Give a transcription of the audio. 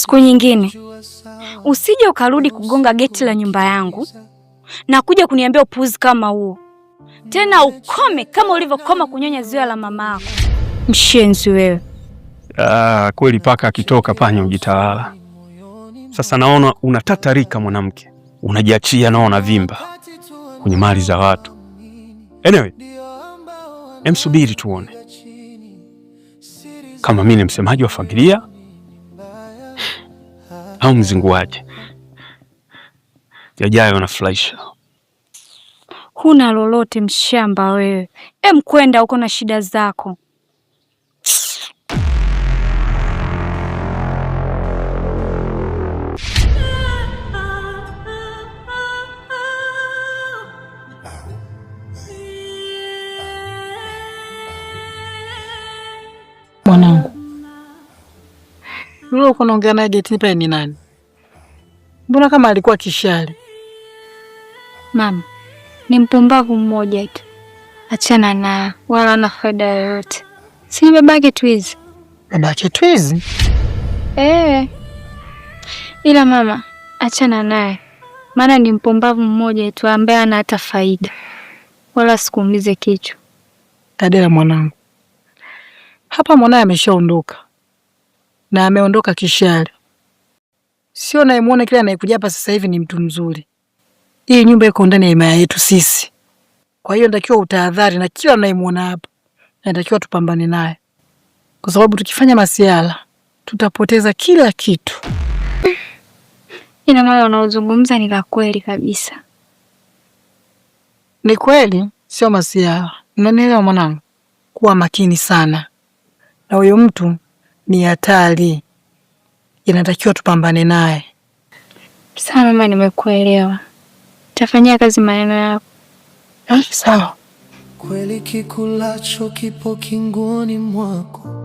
Siku nyingine usije ukarudi kugonga geti la nyumba yangu na kuja kuniambia upuuzi kama huo tena. Ukome kama ulivyokoma kunyonya ziwa la mama yako. Mshenzi wewe. Ah, kweli paka akitoka panya hujitawala. Sasa naona unatatarika mwanamke, unajiachia, naona vimba kwenye mali za watu. Anyway, emsubiri tuone kama mimi ni msemaji wa familia au mzinguaji. Yajayo yanafurahisha. Huna lolote mshamba wewe. Em, kwenda huko na shida zako. Mwanangu, yule uko naongea naye getini pale ni nani? Mbona kama alikuwa kishari? Mama, ni mpumbavu mmoja tu, achana naye, wala ana faida yoyote. Si ni babake Twizi? Babake Twizi? Eh. Ila mama, achana naye, maana ni mpumbavu mmoja tu ambaye ana hata faida, wala sikuumize kichwa. Tadela mwanangu, hapa mwanaye ameshaondoka na ameondoka kishari, sio nayemuona kile anayekuja hapa sasa hivi ni mtu mzuri. Hii nyumba iko ndani ya himaya yetu sisi, kwa hiyo natakiwa utahadhari na kila anayemuona hapa, natakiwa tupambane naye, kwa sababu tukifanya masiala tutapoteza kila kitu. Ina maana unaozungumza ni la kweli kabisa. Ni kweli, sio masiala. Unanielewa mwanangu? Kuwa makini sana na huyo mtu, ni hatari, inatakiwa tupambane naye. Sawa mama, nimekuelewa. Tafanyia kazi maneno yako. Sawa. Kweli kikulacho kipo kingoni mwako.